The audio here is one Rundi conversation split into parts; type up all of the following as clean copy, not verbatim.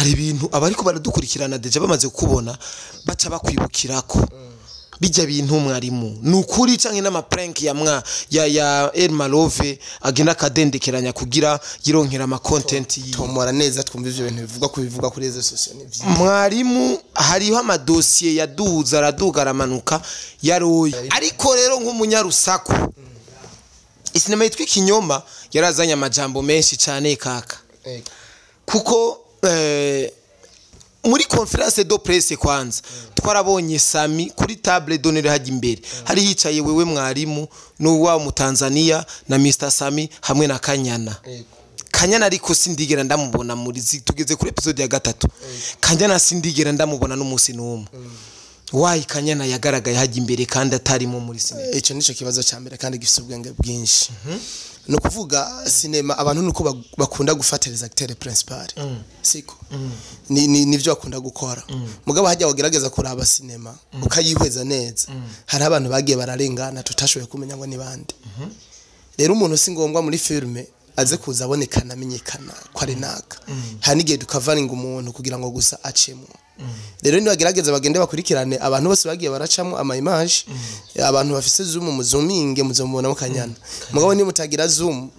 Hari ibintu abariko baradukurikirana déjà bamaze kubona baca bakwibukirako bijya bintu. Mwarimu, ni ukuri canke n'ama prank ya mwa ya Elmalove agenda akadendekeranya kugira yironkera ama content yiwe? Tomora neza twumva ivyo bintu bivugwa, ko bivugwa kuri réseaux sociaux ni vyiza. Mwarimu, hariho amadosiye yaduza, araduga, aramanuka yaroye. Ariko rero nk'umunyarusaku, isinema yitwa Ikinyoma yarazanye amajambo menshi cyane kaka, kuko muri conférence de presse kwanza twarabonye Sami kuri table d'honneur hajya imbere hari hicaye wewe mwarimu n'uwa mu Tanzania na Mr Sami hamwe na Kanyana. Kanyana ariko sindigera ndamubona muri tugeze kuri episode ya gatatu, Kanyana sindigera ndamubona n'umunsi n'umwe. Why Kanyana yagaragaye hajya imbere kandi atarimo muri sinema? Ico nico kibazo ca mbere kandi gifise ubwenge bwinshi. Ni ukuvuga sinema abantu nuko bakunda gufata les acteurs principal, siko ni nivyo bakunda gukora. Mugabo hajya wagerageza kuraba sinema ukayihweza neza, hari abantu bagiye bararengana tutashoboye kumenya ngo ni bande. Rero umuntu si ngombwa muri filme aze kuza abonekana, amenyekana ko ari naka. Hari n'igihe tukavaringa umuntu kugira ngo gusa acemo. Rero nibagerageza bagende bakurikirane abantu bose bagiye baracamo ama image. Abantu bafise zoom muzuminge, muzomubonamo Kanyana. Mugabo niba mutagira zoom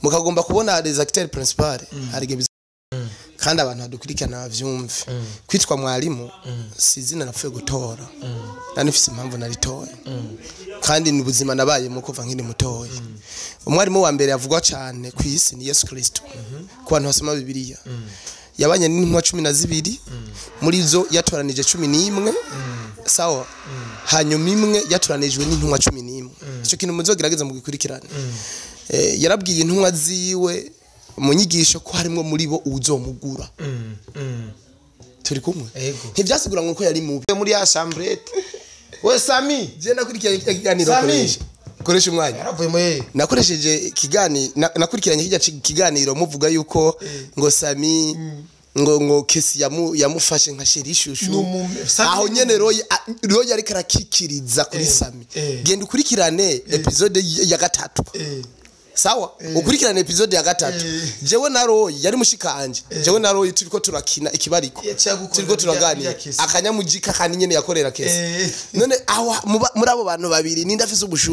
mukagomba kubona les acteurs principal, hari igihe kandi abantu badukurikirana bavyumve. Kwitwa mwarimu si izina napfuye gutora, nari nifise impamvu naritoye, kandi ni ubuzima nabayemo kuva nkiri mutoya. Umwarimu wa mbere yavugwa cyane ku isi ni Yesu Kristo. Ku bantu basoma Bibiliya, yabanye n'intumwa 12, muri zo yatoranije 11, sawa? Hanyuma imwe yatoranijwe n'intumwa 11. Icyo kintu muzogerageza mugikurikirane. Yarabwiye intumwa ziwe mu nyigisho ko harimwo muri bo uwuzomugura. Turi kumwe? Ego. Ntivyasigura ngo ko yari mubi. Muri ya chambrette we Sami. Je nakurikiranye kirya kiganiro. Sami. Koresha umwanya. Yaravuye muri Nakoresheje nakurikiranye kirya kiganiro muvuga yuko ngo Sami ngo Kesi yamufashe nka chéri chouchou. Sami. Aho nyene Roy ariko arakikiriza kuri Sami. Genda ukurikirane episode ya gatatu. Sawa, ukurikirane episode ya gatatu. Jewe na Roy, yari mushikanje, jewe na Roy turiko turakina ikibariko, Yaciye agukorera turiko turaganira. bya Kesi. Akanyamujika kandi nyene yakorera Kesi. None aho muri abo bantu babiri ninde afise ubushu?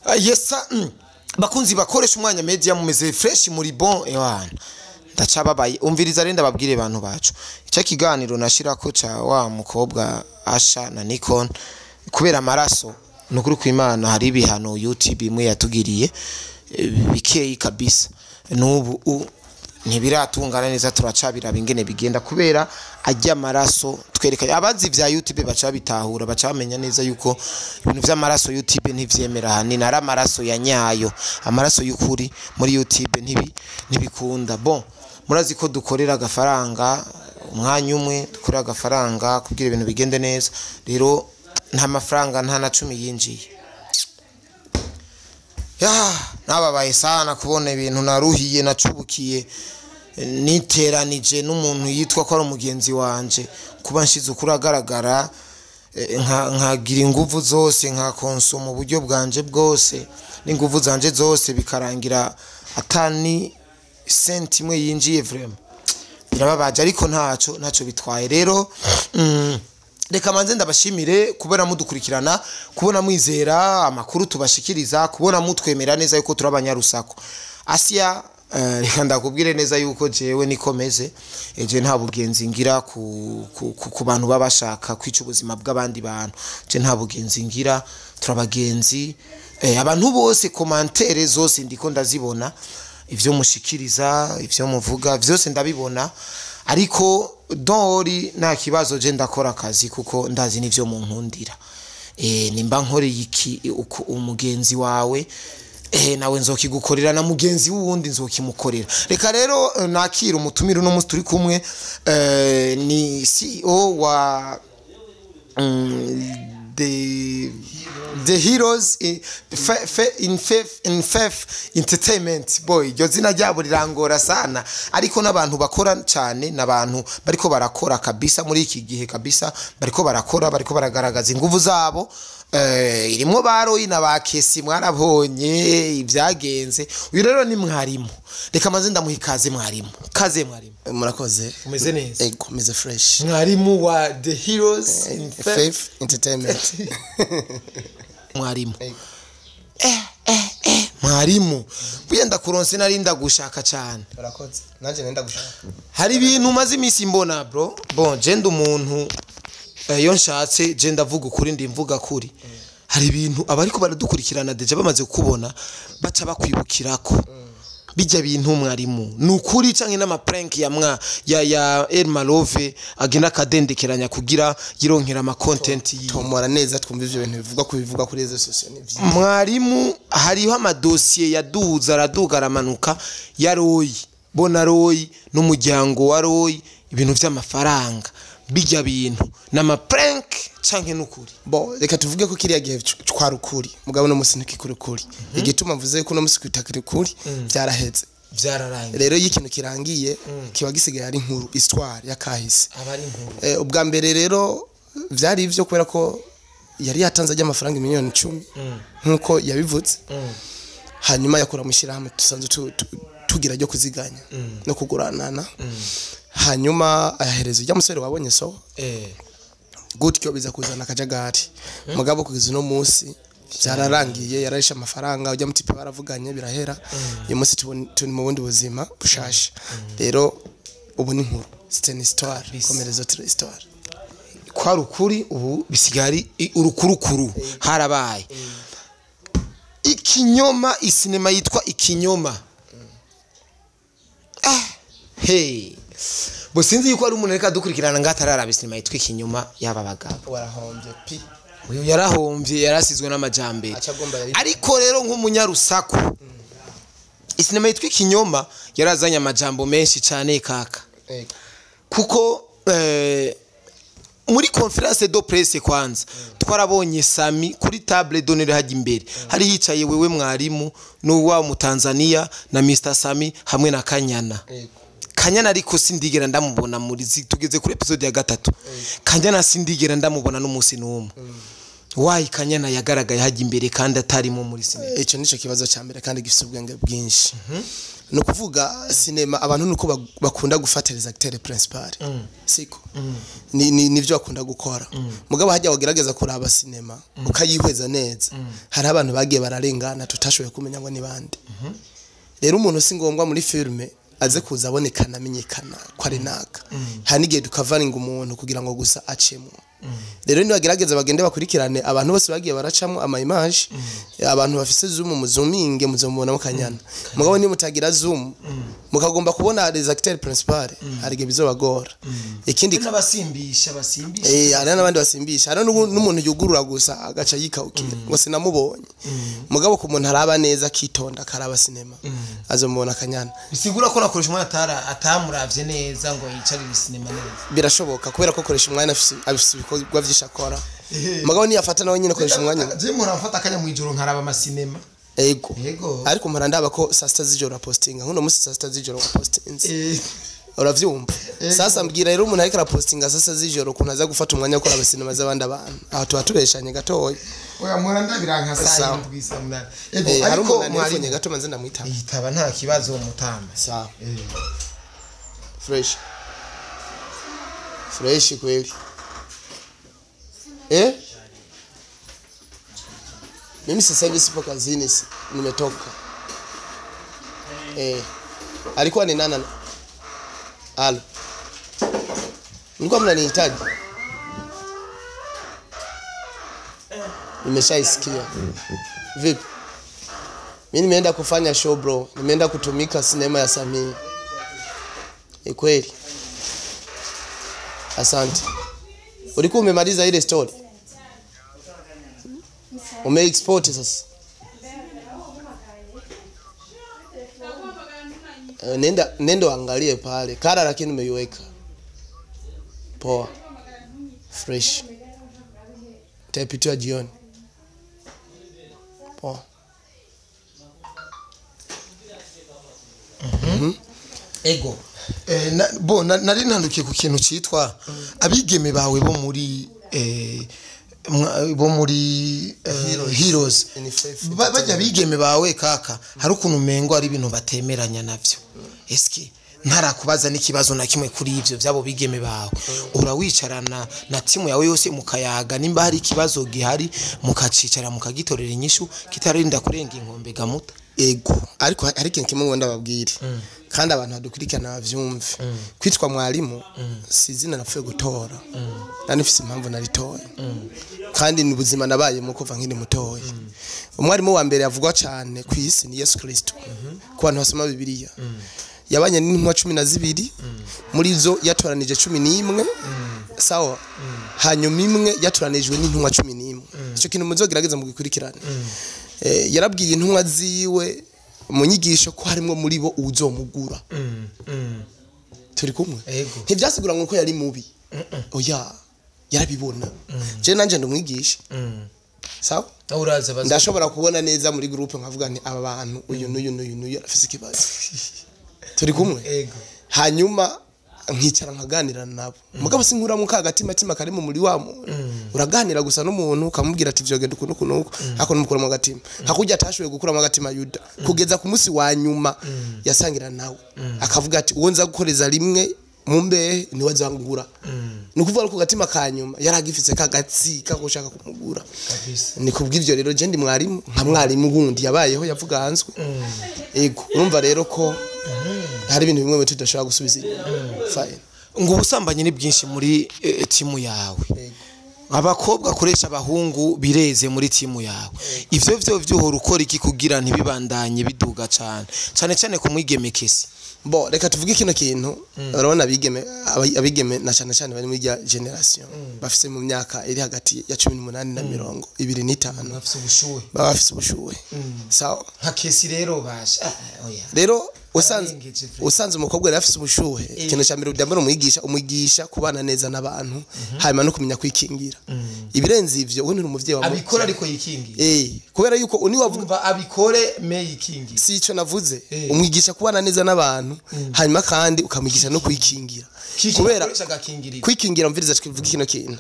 Ah, yesa. Bakunzi bakoresha umwanya media, mumeze fresh, muri bon? Ewana, ndacababaye. Umviriza renda babwire bantu bacu, icyo kiganiro nashirako ca wa mukobwa Asha na Nikon kubera amaraso, nukuri kw'Imana hari ibihano YouTube imwe yatugiriye, bikeyi kabisa. N'ubu ntibiratungana neza, turacabiraba ingene bigenda kubera ajya amaraso twerekanye. Abazi vya YouTube baca bitahura, baca bamenya neza yuko ibintu vy'amaraso YouTube ntivyemera. Ahanini ari amaraso ya nyayo, amaraso y'ukuri muri YouTube ntibikunda. Bon, murazi ko dukorera agafaranga umwanya umwe, dukorera agafaranga kugira ibintu bigende neza. Rero nta mafaranga, nta na cumi yinjiye. Ya, nababaye sana kubona ibintu naruhiye, nacubukiye, niteranije n'umuntu yitwa ko ari umugenzi wanje, kuba nshize ukuri agaragara, nkagira inguvu zose, nkakonsoma uburyo bwanje bwose n'inguvu zanje zose, bikarangira atani senti imwe yinjiye. Vraiment birababaje, ariko ntaco bitwaye. Rero reka manze ndabashimire kubera mudukurikirana, kubona mwizera amakuru tubashikiriza, kubona mutwemera neza yuko turi abanyarusaku. Asia, reka ndakubwire neza yuko jewe nikomeze eje nta bugenzi ngira ku bantu baba bashaka kwica ubuzima bw'abandi bantu. Je nta bugenzi ngira, turabagenzi. Abantu bose, commentaires zose ndiko ndazibona, ivyo mushikiriza, ivyo muvuga vyose ndabibona. Ariko don't worry, nta kibazo, je ndakora akazi kuko ndazi n'ivyo munkundira. Nimba nkoreye iki umugenzi wawe, nawe nzokigukorera, na mugenzi w'uwundi nzokimukorera. Reka rero nakira umutumire uno munsi turi kumwe, ni CEO wa The Heroes in Faith Entertainment. Boy, iryo zina ryabo rirangora sana, ariko n'abantu bakora cyane, n'abantu bariko barakora kabisa muri iki gihe kabisa, bariko barakora, bariko baragaragaza inguvu zabo. Irimwo ba Royi na ba Kesi, mwarabonye ibyagenze. Uyu rero ni mwarimu, reka maze ndamuha ikaze. Mwarimu, kaze mwarimu. Murakoze. Umeze neza? Ego, meze fresh. Mwarimu wa The Heroes in Faith, Faith Entertainment. Mwarimu. Ego. Mwarimu, buya ndakuronse, nari ndagushaka cyane. Murakoze, nanjye nenda gushaka. Hari ibintu maze iminsi mbona, bro. Bon, je ndi umuntu, iyo nshatse je ndavuga ukuri, ndi mvuga kuri. Hari ibintu abariko baradukurikirana déjà bamaze kukubona baca bakwibukirako bijya bintu. Mwarimu, ni ukuri canke n'ama prank ya mwa ya Elmalove agenda akadendekeranya kugira yironkera ama content yiwe? Tomora neza twumva ivyo bintu bivugwa ku bivugwa kuri réseaux sociaux ni vyiza. Mwarimu, hariho amadosiye yaduza, araduga, aramanuka, ya Royi, bona Royi n'umuryango wa Royi, ibintu vy'amafaranga. Bijya bintu n'ama prank canke n'ukuri? Bo, reka tuvuge ko kiriya gihe twari ukuri, mugabo no musi ntikikuri ukuri. Igituma mvuze ko no musi kwitakira ukuri, byaraheze. Vyararangiye. Rero iyo ikintu kirangiye kiba gisigaye ari inkuru, histoire yakahise. Aba ari inkuru. Ubwa mbere rero vyari ivyo, kubera ko yari yatanze ajya amafaranga 10 miliyoni nkuko yabivuze, hanyuma yakura mu ishyirahamwe dusanzwe tugira ryo kuziganya no kuguranana, hanyuma ayahereza ujya musore wabonye. So gutyo biza kuzana akajagari, mugabo kugeza uno munsi byararangiye, yararishe amafaranga ujya mutipe, baravuganye birahera. Uyu munsi turi mu bundi buzima bushasha. Rero ubu ni inkuru, c'est une histoire comme les autres histoires. Kwari ukuri, ubu bisigaye ari urukurukuru, harabaye ikinyoma. Isinema yitwa Ikinyoma. Ah, hey bo, sinzi yuko ari umuntu reka dukurikirana ngo atararaba isinema yitwa Ikinyoma y'aba bagabo. Warahombye pi. Uyu yarahombye, yarasizwe n'amajambere. Aca agomba yari. Ariko rero nk'umunyarusaku, isinema yitwa Ikinyoma yarazanye amajambo menshi cyane, kaka, kuko muri conférence de presse kwanza twarabonye Sami kuri table d'honneur hajya imbere, hari hicaye wewe mwarimu n'uwa mu Tanzania na Mr Sami hamwe na Kanyana. Kanyana ariko sindigera ndamubona muri tugeze kuri episode ya gatatu, Kanyana sindigera ndamubona n'umunsi n'umwe. Why Kanyana yagaragaye hajya imbere kandi atarimo muri sinema? Icyo nicyo kibazo cya mbere kandi gifite ubwenge bwinshi. Ni ukuvuga sinema abantu nuko bakunda gufata les acteurs principal, siko? Ni nivyo bakunda gukora, mugabo hajya wagerageza kuraba sinema ukayihweza neza, hari abantu bagiye bararengana tutashoboye kumenya ngo ni bande. Rero umuntu si ngombwa muri filme aze kuza abonekana, amenyekana ko ari naka. Hari n'igihe tukavaringa umuntu kugira ngo gusa acemo. Rero nibagerageza bagende bakurikirane abantu bose bagiye baracamo ama image. Abantu bafise zoom muzuminge, muzomubonamo Kanyana. Mugabo niba mutagira zoom mukagomba kubona les acteurs principal, hari igihe bizobagora. Ikindi, n'abasimbisha basimbisha. Hari n'abandi basimbisha, hari n'umuntu yugurura gusa agaca yikawukira ngo sinamubonye. Mugabo ku muntu araba neza, akitonda akaraba sinema, azomubona Kanyana. Bisigura ko nakoresha umwana atara atamuravye neza ngo yicarire sinema neza. Birashoboka, kubera ko koresha umwanya afise ibikorwa vyinshi akora, mugabo niyafata nawe nyine koresha umwanya. Je mpora mfata akanya mwijoro nkaraba amasinema. Ego. Yego. Ariko mpora ndaba ko saa sita z'ijoro apostinga, nk'uno munsi saa sita z'ijoro wapostinze. Uravyumva? Sasa mbwira rero, umuntu ariko arapostinga saa sita z'ijoro, ukuntu aza gufata umwanya wo kuraba sinema z'abandi abantu? Aho tuba tubeshanye gatoya. Oya, mpora ndabira nka saa Sawa. 7, saa 8. Ego. Hari Ariko umuntu mwari antelefone gato, manze ndamwitaba. Yitaba, nta kibazo, mutama. Sawa. Fresh fresh kweli. Mimi sasa hivi sipo kazini, nimetoka. Alikuwa ni nana? Halo, mlikuwa mnanihitaji? Nimeshaisikia. Vipi? Mi nimeenda kufanya show, bro, nimeenda kutumika sinema ya Samii. Ni kweli. Asante. Ulikuwa umemaliza ile story? Ume-export sasa? Nenda nenda uangalie pale. Kara lakini umeiweka. Poa. Fresh. Nitaipitia jioni. Poa. Ego. Bo nari ntandukiye ku kintu citwa abigeme bawe bo muri Heroes. Bajya bigeme bawe kaka hari ukuntu mengo ari ibintu batemeranya navyo. Eske ntarakubaza n'ikibazo na kimwe kuri ivyo byabo bigeme bawe, urawicarana na timu yawe yose mukayaga, nimba hari ikibazo gihari mukacicara mukagitorera inyishu kitarinda kurenga inkombe gamuta? Ego, ariko hari ikintu kimwe ngomba babwire kandi abantu badukurikirana bavyumve. Kwitwa mwarimu si izina napfuye gutora, nari nifise impamvu naritoye, kandi ni ubuzima nabayemo kuva nkiri mutoya. Umwarimu wa mbere avugwa cyane ku isi ni Yesu Kristo. Ku bantu basoma Bibiliya, yabanye n'intumwa 12, muri zo yatoranije 11, sawa, hanyuma imwe yatoranijwe n'intumwa 11. Icyo kintu muzogerageza mugikurikirane. Yarabwiye intumwa ziwe mu nyigisho ko harimo muri bo uzomugura. Turi kumwe? Ntivyasigura ngo ko yari mubi. Oya, yarabibona. Je nanje ndumwigisha. Sawa? Ndashobora kubona neza muri groupe nkavuga nti aba bantu uyu n'uyu n'uyu n'uyu arafise ikibazo. Turi kumwe? Hanyuma nkicara nkaganira nabo. Mugabo sinkura mu kagatima tima kari mu muri wa muntu. Uraganira gusa n'umuntu ukamubwira ati vyogenda ukuntu kunuko, hako numukura mu gatima. Hakujya atashoboye gukura mu gatima Yuda kugeza ku munsi wa nyuma yasangira nawe. Akavuga ati uwo nza gukoreza rimwe mu mbehe niwe azangura. Ni ukuvuga ko gatima ka nyuma yaragifise kagatsi kagushaka kumugura. Ni kubw'ivyo rero je ndi mwarimu nka mwarimu wundi yabayeho yavuganzwe. Ego, urumva rero ko hari ibintu bimwe tudashobora gusubiza inyuma. Fine. Ngo ubusambanyi ni bwinshi muri timu yawe. Abakobwa akoresha abahungu bireze muri timu yawe. Ivyo vyo vyuhora ukora iki kugira ntibibandanye biduga cyane cyane cyane ku mwigeme Kesi? Bo reka tuvuge kino kintu. Urabona abigeme na cyane cyane bari muri ya generation bafise mu myaka iri hagati ya 18 na 25 bafise ubushuhe. Baba bafise ubushuhe. Sawa. Nka Kesi rero basha. Oya. Rero usanze umukobwa yari afise ubushuhe, ikintu cya mbere udambara umwigisha kubana neza n'abantu, hanyuma no kumenya kwikingira. Ibirenze ivyo we nturi umuvyeyi wawe abikora ariko yikingira. Kubera yuko uni wavuga abikore me yikingira. Si ico navuze, umwigisha kubana neza n'abantu, hanyuma kandi ukamwigisha no kwikingira. Kubera kwikingira mviriza tuvuga kino kintu.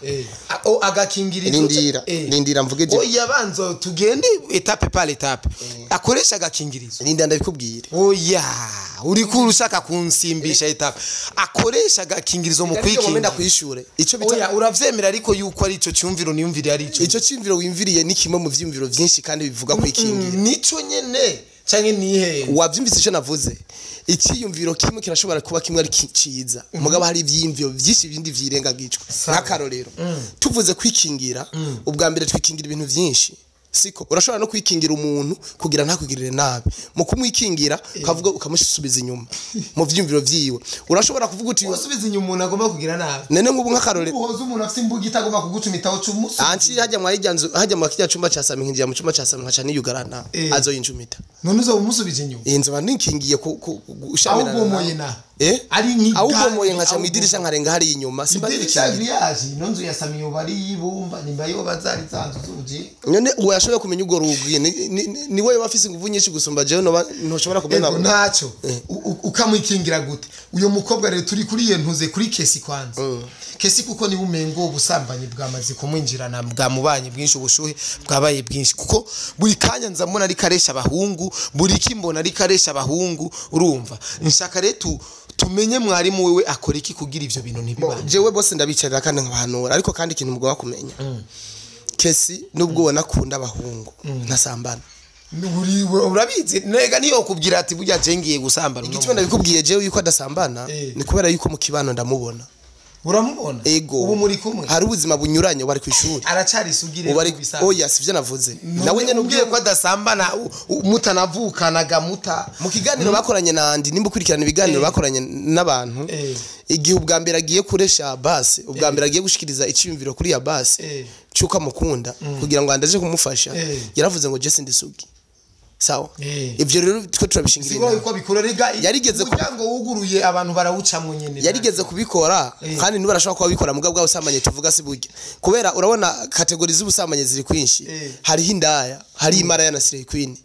Agakingirizo. Rindira mvuge je. Oya banzo tugende étape par étape. Akoresha agakingirizo. Rindira ndabikubwire. Oya, uri kurushaka kunsimbisha etape. Akoresha agakingirizo mu kwikingira. Ngomba kwishure. Ico bita oya uravyemera ariko yuko ari ico cyumviro niyumvire ari ico. Ico cyumviro wimviriye ni kimwe mu vyumviro vyinshi kandi bivuga kwikingira. Nico nyene canke nihe? Wavyumvise ico navuze. Icyiyumviro kimwe kirashobora kuba kimwe ari ciza, mugabo hari ivyiyumviro vyinshi bindi vyirengagijwe. Nk'akarorero, tuvuze kwikingira, ubwa mbere twikingira ibintu vyinshi. Siko urashobora no kwikingira umuntu kugira ntakugirire nabi. Mu kumwikingira ukavuga ukamusubiza inyuma mu vyumviro vyiwe. Urashobora kuvuga uti usubiza inyuma umuntu agomba kugira nabi. Nene nk'ubu nk'akarorero uhoza umuntu afite imbuga itagomba kugucumitaho cumusu. Anci hajya mwayijya nzu hajya mu kijya cumba ca Sami nkinjira mu cumba ca Sami nkaca niyugarana azoyinjumita. None uzo umusubije inyuma. Inzu bankingiye ku ushamirana. Awugomoye na. Ari nki awugomoye nkaca mwidirisha nkarenga hari inyuma simba idirisha grillage ino nzu ya Sami yo bari yibumba nimba yo bazari zanzu zuje. None uwo yashoboye kumenya ugo rugi ni wewe bafise inguvu nyinshi gusumba jewe no ntoshobora kumenya ntaco. Ukamwikingira gute uyo mukobwa rero turi kuri ye ntuze kuri Kesi kwanza. Kesi kuko ni umengo ubusambanyi bwamaze kumwinjirana bwamubanye bwinshi ubushuhe bwabaye bwinshi kuko buri kanya nza mbona ari karesha abahungu buri kimbona ari karesha abahungu urumva nshaka rero tumenye mwarimu wewe akora iki kugira ivyo bintu ntibibane. Jewe bose ndabicarira kandi nkabahanura ariko kandi ikintu mugomba kumenya. Kesi nubwo ubona akunda abahungu ntasambana. Urabizi nega niyo kubwira ati burya je ngiye gusambana. Igituma ndabikubwiye jewe yuko adasambana ni kubera yuko mu kibano ndamubona. Uramubona? Ego. Ubu muri kumwe. Hari ubuzima bunyuranye bari kwishuri. Aracari isugire kubisa. Oya sivyo navuze. Nawe nyene ubwiye ko adasambana mutanavukanaga muta. Mu kiganiro bakoranye nandi nimba ukurikirana ibiganiro bakoranye n'abantu igihe ubwa mbere agiye kuresha base ubwa mbere agiye gushikiriza iciyumviro kuri ya base cyuko amukunda kugira ngo andaje kumufasha yaravuze ngo Jesse ndisugi. Sawa, ivyo rero twe turabishingira Sigura yuko abikora rega. Yarigeze umuryango wuguruye, abantu barawucamwo nyene. Yarigeze kubikora kandi niba arashobora kuba abikora, mugabo bwa busambanyi tuvuga si burya, kubera urabona catégories z'ubusambanyi ziri kwinshi. Hariho indaya, hari imaraya na slay queen,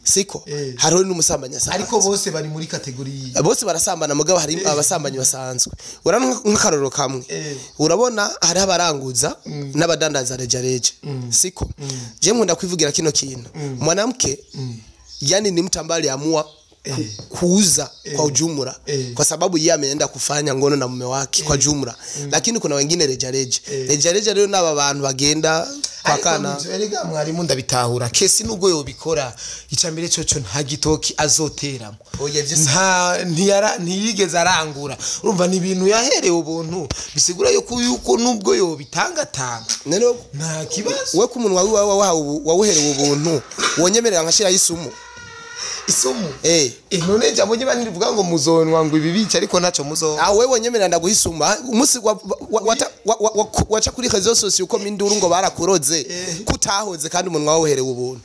siko? Hariho n'umusambanyi asanzwe. Ariko bose bari muri catégorie. Bose barasambana, mugabo hari abasambanyi basanzwe. Urabona nk'akarorero kamwe, urabona hariho abaranguza n'abadandaza rejareja, siko? Je nkunda kwivugira kino kintu: mwanamke yani ni mtu ambaye aliamua kuuza kwa ujumla kwa sababu yeye ameenda kufanya ngono na mume wake kwa jumla, lakini kuna wengine rejareja. Rejareja rero n'aba bantu bagenda kwa Ariko kana. nivyo, erega mwarimu, ndabitahura. Kesi nubwo yobikora, icambere coco nta gitoki azoteramo. Oya, ivyo Nta ntiyara ntiyigeze arangura. Urumva ni ibintu yaherewe ubuntu, bisigura yuko nubwo yobitangatanga None nta kibazo. we ko umuntu wawe wawuherewe ubuntu, wonyemerera nkashiraho isumu? Isumu? Eh. None jambo rye banirivuga ngo muzonwa ngo ibibica, ariko ntaco muzo. Ah, wewe wonyemerera ndaguha, umunsi waca kuri réseaux sociaux uko minduru ngo barakuroze, kutahoze kandi umunwa wawuherewe ubuntu.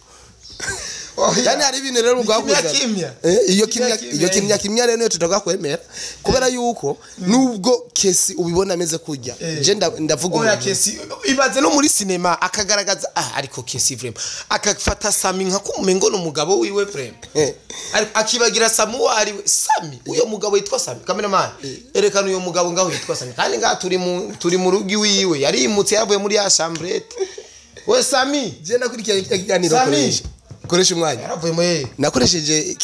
Yani hari ibintu rero Ni kimya. mugakuzana. Kimya. Iyo Kimya kimya kimya, iyo kimya kimya rero niyo tutavuga kwemera, kubera yuko nubwo Kesi ubibona ameze kurya, je ndavuga Oya. umuntu. Kesi, ibaze no muri sinema akagaragaza, ah, ariko Kesi vraiment akafata Sami nka kumengo n'umugabo wiwe vraiment. Ariko akibagira Sami uwo ari we. Sami, uyo mugabo yitwa Sami, cameraman erekana uyo mugabo ngaho yitwa Sami, kandi ngaha turi mu rugo iwiwe, yarimutse, yavuye muri ya chambrette. We Sami. Je nakurikiranye ikiganiro. Sami. Koresha umwanya. Yaravuye mu Nakoresheje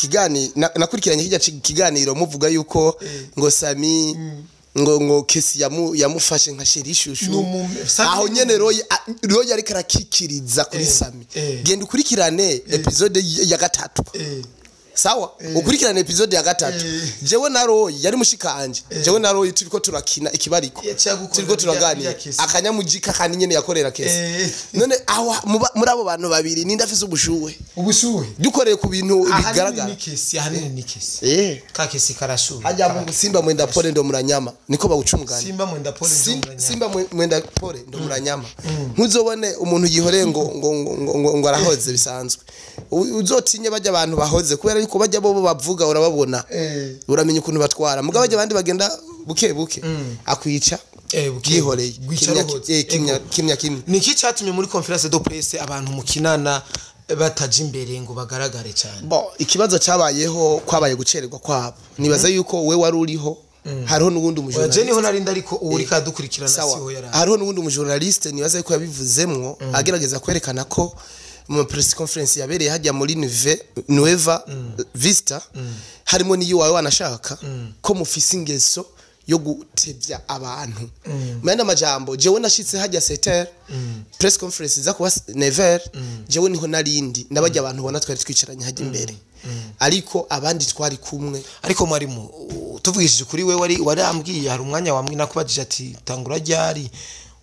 nakurikiranye kijya kiganiro muvuga yuko ngo Sami ngo Kesi yamufashe nka chéri chouchou. Sami. Aho nyene Roy ariko arakikiriza kuri Sami. Genda ukurikirane épisode ya gatatu. Sawa, ukurikirane épisode ya gatatu. Jewe na Roy, yari mushikanje, jewe na Roy turiko turakina ikibariko, Yaciye agukorera turiko turaganira. birya Kesi. Akanyamujika kandi nyene yakorera Kesi. None aho muri abo bantu babiri ninde afise ubushuhe? Ubushuhe? Dukoreye ku bintu Ahanini bigaragara. ni Kesi, ahanini ni Kesi. Ka Kesi karashuhe. Hajya mu simba mwenda pole ndo muranyama, niko bawuca umugani. Simba mwenda pole. Simba mwenda pole ndo muranyama. Ntuzobone umuntu yihoreye ngo arahoze bisanzwe. Uzotinye bajya abantu bahoze, kubera yuko bajya bo bavuga, urababona, uramenya ukuntu batwara. Mugabo bajya abandi bagenda buke buke, akwica Buke. yihoreye. Gwica Kimya. ruhotse. Kimya. Ego. Kimya kimya. Niki cyatumye muri conférence de presse abantu mukinana bataja imbere ngo bagaragare cyane? Bo, ikibazo cyabayeho kwabaye gucererwa kwabo. Nibaza yuko we wari uriho, hariho n'ubundi Oya, je umujournaliste. niho narindi, ariko uwo uriko adukurikirana Sawa. siho yari. Hariho n'ubundi umujournaliste, nibaza yuko yabivuzemwo agerageza kwerekana ko mu press conference yabereye hajya muri Nueva Vista, harimo n'iyo wawe wanashaka ko mufise ingeso yo gutevya abantu. Mu yandi amajambo, jewe nashitse hajya 7h, press conference iza kuba 9h. Jewe niho narindi nabajya abantu bona twari twicaranye hajya imbere, ariko abandi twari kumwe. Ariko mwarimu, tuvugishije kuri we, wari warambwiye hari umwanya wamwe nakubajije ati tangura ryari,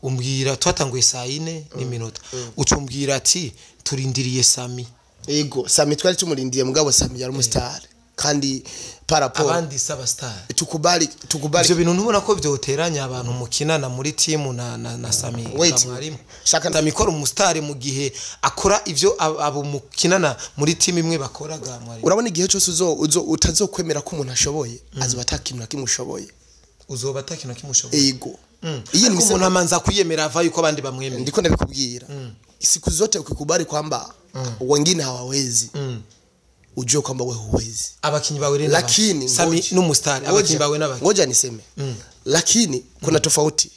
umbwira twatanguye saa yine n'iminota, ucumbwira ati turindiriye Sami. Ego, Sami twari tumurindiye, mugabo Sami yari umustar kandi par rapport Abandi saba star. Tukubali, tukubali. Ivyo bintu ntubona ko vyoteranya abantu mukinana muri timu na Sami? Wait. Na mwarimu. Shaka Sami ikora umustar mu gihe akora ivyo abo mukinana muri timu imwe bakoraga, mwarimu. Urabona, igihe cyose uzo utazokwemera ko umuntu ashoboye, azoba atakintu na kimwe ushoboye. Uzoba atakintu kimushoboye. Ego. Iyi Ariko ni umuntu amanza kwiyemera ava yuko abandi bamwemera. Ndiko ndabikubwira, siku zote ukikubali kwamba wengine hawawezi, ujue kwamba we huwezi. Abakinyi bawe rero Lakini Sami ngoja. n'umustar, abakinyi bawe n'abakinyi. Ngoja niseme, lakini kuna tofauti.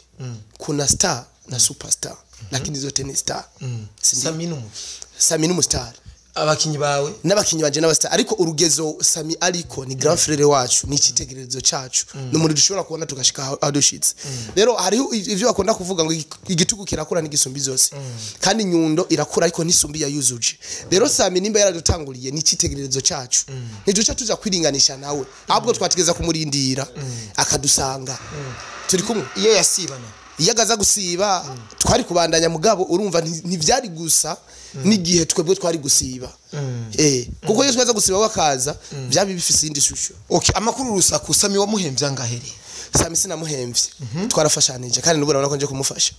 Kuna star na superstar, lakini zote ni star. Si ndio? Sami n'umukinyi. Sami ni umustar. Abakinyi bawe. N'abakinyi banje n'abastar, ariko urugezo Sami ariko ni grand frère wacu, ni icyitegererezo cacu, ni umuntu dushobora kubona tugashika aho dushitse. Rero hariho ivyo bakunda kuvuga ngo igitugu kirakura n'igisumbi zose, kandi inyundo irakura ariko ntisumbi yayuzuje. Rero Sami nimba yaradutanguriye, ni icyitegererezo cacu, ntiduca tuja kwiringanisha nawe, ahubwo twategeza kumurindira akadusanga turi kumwe. Iyo yasibana? Iyo agaza gusiba twari kubandanya, mugabo urumva ntivyari gusa n'igihe twebwe twari gusiba, kuko iyo twaza gusiba wakaza byaba bifise iyindi shusho. Okay, amakuru urusaku, Sami wamuhemvye angahere? Sami sinamuhemvye, twarafashanije, kandi n'ubu urabona ko nje kumufasha.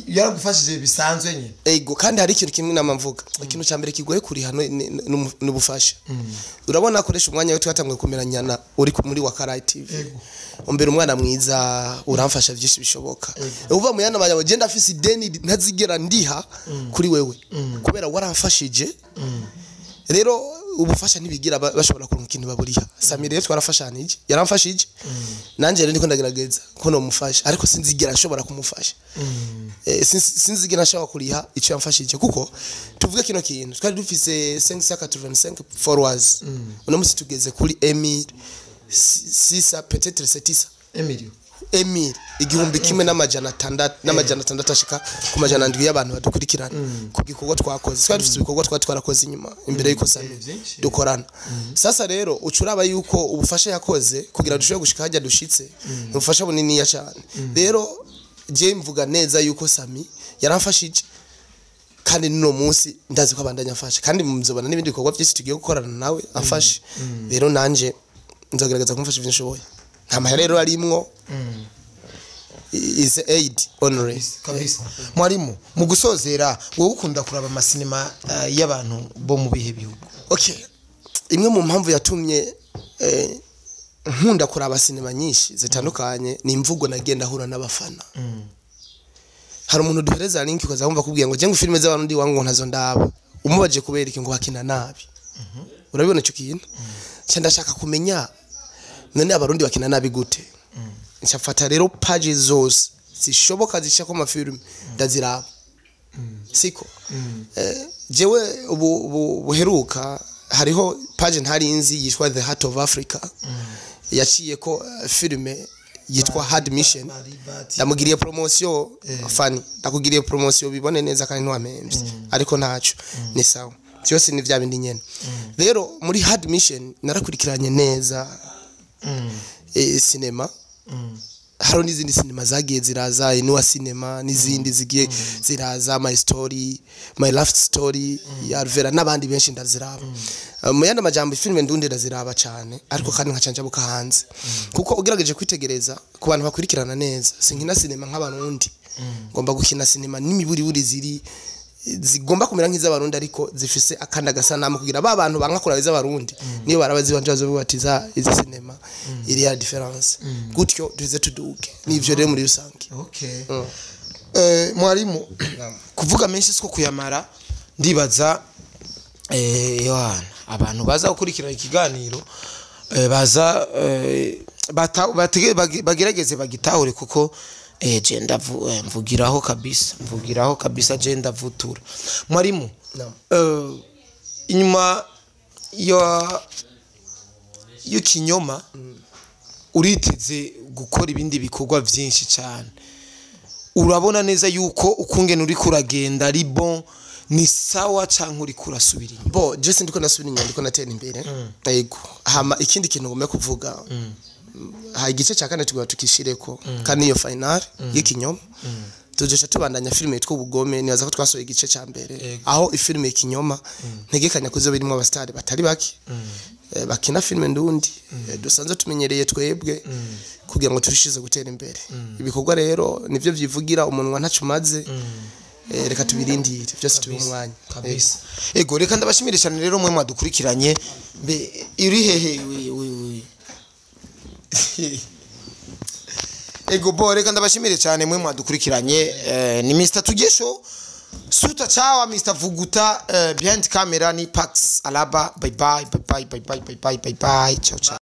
Yaragufashije bisanzwe nyine. Ego, kandi hari ikintu kimwe nama mvuga, ikintu cya mbere kigoye kuriha n'ubufasha. Urabona, akoresha umwanya we, twatanguye kumeranyana uri muri wa Karai TV. Umbera umwana mwiza, uramfasha byinshi bishoboka. Uva mu yana mayawe, genda afise ideni ntazigera ndiha kuri wewe kubera waramfashije. Rero ubufasha ntibigira bashobora kuronka ikintu baburiha. Sami rero twarafashanije, yaramfashije, nanje rero ndiko ndagerageza ko nomufasha, ariko sinzigera nshobora kumufasha. Sinzigera nshobora kuriha icyo yamfashije, kuko tuvuge kino kintu, twari dufise 585 followers, uno musi tugeze kuri Emile sisa, peut-être setisa. Emilio. Emile 1600 n600 ashika ku 700 y'abantu badukurikirana ku gikorwa twakoze. Twari dufite ibikorwa twari twarakoze inyuma imbere y'uko Sami Vyinshi. dukorana. Sasa rero ucuraba yuko ubufasha yakoze kugira dushobore gushika hajya dushitse ni ubufasha buniniya cyane. Rero je mvuga neza yuko Sami yaramfashije, kandi n'uno munsi ndazi ko abandanya afasha, kandi muzobana n'ibindi bikorwa byinshi tugiye gukorana nawe afashe. Rero nanje nzogerageza kumufasha ibyo nshoboye. Nta mahera rero arimwo, is aid only. Kabisa. Mwarimu, mu gusozera, wowe ukunda kuraba amasinema y'abantu bo mu bihe bihugu? Okay, imwe mu mpamvu yatumye nkunda kuraba sinema nyinshi zitandukanye ni imvugo nagenda ahura n'abafana. Hari umuntu duhereza link, ukaza wumva kubwira ngo je ngo filime z'abarundi wangu ntazo ndaba. Umubaje kubera iki, ngo bakina nabi. Urabibona icyo kintu? Nca ndashaka kumenya, none abarundi bakina nabi gute? Nca rero page zose zishoboka zishaka amafilime ndaziraba, siko? Jewe ubu buheruka hariho page ntari nzi yitwa The Heart of Africa, yaciye ko filime yitwa Hard Mission. Ndamugiriye promotion fani, ndakugiriye promotion, bibone neza kandi ntiwamemvye, ariko ntaco, ni sawa, byose ni vya bindi nyene. Rero muri Hard Mission narakurikiranye neza sinema. Hariho n'izindi sinema zagiye ziraza, Inuwa Cinema n'izindi zigiye ziraza, My Story, My Last Story ya Alvera n'abandi benshi, ndaziraba. Mu yandi majambo, filime ndundi ndaziraba cyane, ariko kandi nkaca njabuka hanze, kuko ugerageje kwitegereza ku bantu bakurikirana neza, sinkina sinema nk'abarundi, ngomba gukina sinema n'imiburiburi ziri zigomba kumera nk'iz'abarundi, ariko zifise akandi agasanamu, kugira ba bantu banka kuraba iz'abarundi niyo baraba zibanje bazovuga bati za izi sinema iri ya difference gutyo, duze tuduge. Nivyo rero muri rusange. Okay. Mwarimu, kuvuga menshi siko kuyamara. Ndibaza Yohana, abantu baza gukurikirana ikiganiro baza bagerageze bagitahure, kuko je mvugiraho kabisa, mvugiraho kabisa, je ndavutura. Mwarimu, Naam. Inyuma ya y'ikinyoma uriteze gukora ibindi bikorwa byinshi cyane. Urabona neza yuko ukungene uri kuragenda ari bon, ni sawa, canke uri kurasubira inyuma? Bo je sindiko nasubira inyuma, ndiko natera imbere. Yego. Hama ikindi kintu ngomba kuvuga, ha igice cya kane tugomba tukishireko, kandi iyo final y'ikinyoma tuzoca tubandanya filime yitwa Ubugome. Nibaza ko twasohoye igice cya mbere, aho ifilime y'ikinyoma ntegekanya kuzoba irimo abastari batari bake bakina filime ndundi dusanzwe tumenyereye twebwe, kugira ngo turushize gutera imbere. Ibikorwa rero nivyo vyivugira, umunwa ntaco umaze. Reka tubirindire byose, tubihe umwanya. Kabisa. Ego, reka ndabashimire cyane rero mwe mwadukurikiranye. Mbe uri hehe we we we? Ego bo, reka ndabashimire cyane mwe mwadukurikiranye. Ni Mr Tugesho Suta Chawa, Mr Vuguta, behind camera ni Pax Alaba. Bye bye bye bye bye bye bye bye bye bye, ciao ciao.